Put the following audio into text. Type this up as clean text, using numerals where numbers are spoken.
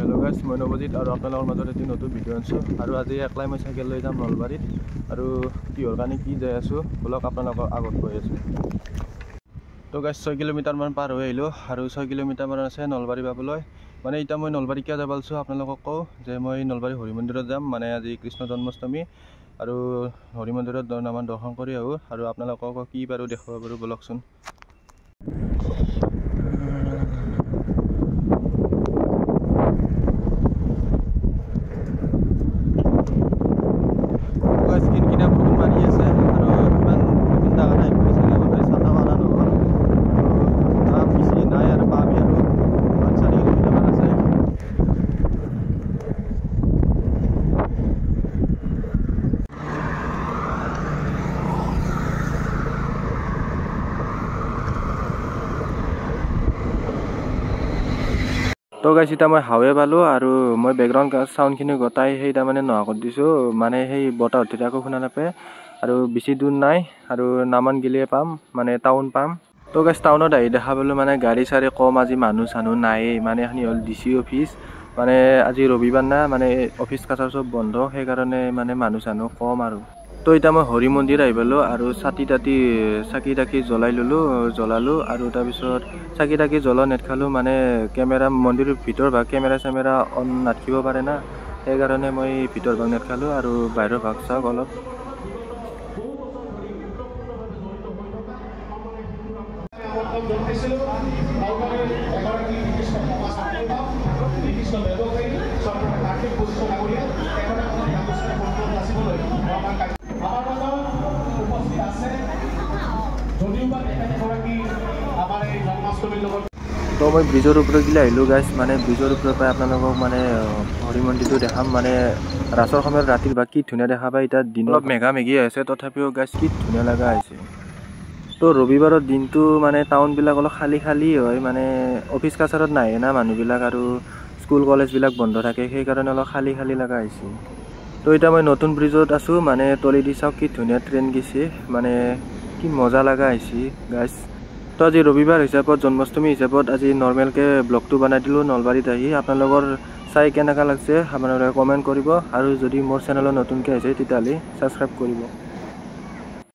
Hello' guys, মই নৱজিত আৰু আপোনালোকৰ মাজত এটি নতুন ভিডিঅ' আনিছোঁ। আৰু আজি একলাই মই চাইকেল লৈ যাম নলবাৰীত আৰু কিহৰ কাৰণে কি যাই আছোঁ বলক আপোনালোকৰ আগত গৈ আছোঁ। তো গাইজ 6 কিলোমিটাৰমান পাৰ হৈ আহিলোঁ আৰু 6 কিলোমিটাৰমান আছে নলবাৰী পাবলৈ। মানে এতিয়া মই নলবাৰী কিয় যাব লৈছোঁ আপোনালোকক কওঁ যে মই নলবাৰী হৰি মন্দিৰত যাম। মানে আজি কৃষ্ণ জন্মাষ্টমী আৰু হৰি মন্দিৰত নামান দৰ্শন কৰি আহোঁ আৰু আপোনালোকক কি পাৰোঁ দেখুৱাব পাৰোঁ, বলকচোন। তো গাইছ এতিয়া মই হাৱে পালোঁ আৰু মই বেকগ্ৰাউণ্ড চাউণ্ডখিনি গোটাই সেই তাৰমানে নোহোৱা কৰি দিছোঁ, মানে সেই বতাহ উঠি আকৌ শুনা নাপায় আৰু বেছি দূৰ নাই আৰু নামান গেলিয়ে পাম, মানে টাউন পাম। তো গাইছ টাউনত আহি দেখা পালোঁ মানে গাড়ী চাড়ী কম, আজি মানুহ চানুহ নায়েই। মানে এইখিনি হ'ল ডি চি অফিচ, মানে আজি ৰবিবাৰ না, মানে অফিচ কাছাৰ চব বন্ধ, সেইকাৰণে মানে মানুহ চানুহ কম আৰু। তো এতিয়া মই হৰি মন্দিৰ আহি পালোঁ আৰু চাকি তাকি জ্বলাই ল'লোঁ, জ্বলালোঁ আৰু তাৰপিছত চাকি তাকি জ্বলোৱা নেদেখালোঁ, মানে কেমেৰা মন্দিৰৰ ভিতৰ ভাগ কেমেৰা চেমেৰা অন নাথাকিব পাৰে না, সেইকাৰণে মই ভিতৰ ভাগ নেদেখালোঁ আৰু বাহিৰৰ ভাগ চাওক অলপ। তো মই ব্ৰিজৰ ওপৰত গিলে আহিলোঁ গাইছ, মানে ব্ৰিজৰ ওপৰৰ পৰা আপোনালোকক মানে হৰি মন্দিৰটো দেখাম। মানে ৰাসৰ সময়ত ৰাতিৰ বা কি ধুনীয়া দেখা পায়, এতিয়া দিনত অলপ মেঘা মেঘি আছে, তথাপিও গাইছ কি ধুনীয়া লগা হৈছে। তো ৰবিবাৰৰ দিনটো মানে টাউনবিলাক অলপ খালী খালী হয়, মানে অফিচ কাছাৰত নাহে না মানুহবিলাক আৰু স্কুল কলেজবিলাক বন্ধ থাকে, সেইকাৰণে অলপ খালী খালী লগা হৈছে। তো এতিয়া মই নতুন ব্ৰিজত আছোঁ, মানে তলেদি চাওক কি ধুনীয়া ট্ৰেইন গৈছে, মানে কি মজা লগা হৈছে গাইছ। তো আজি ৰবিবাৰ হিচাপত জন্মাষ্টমী হিচাপত আজি নৰ্মেলকৈ ব্লগটো বনাই দিলোঁ নলবাৰীত আহি। আপোনালোকৰ চাই কেনেকুৱা লাগছে আপোনালোকে কমেণ্ট কৰিব আৰু যদি মোৰ চেনেলত নতুনকৈ আহিছে তেতিয়াহ'লে ছাবস্ক্ৰাইব কৰিব।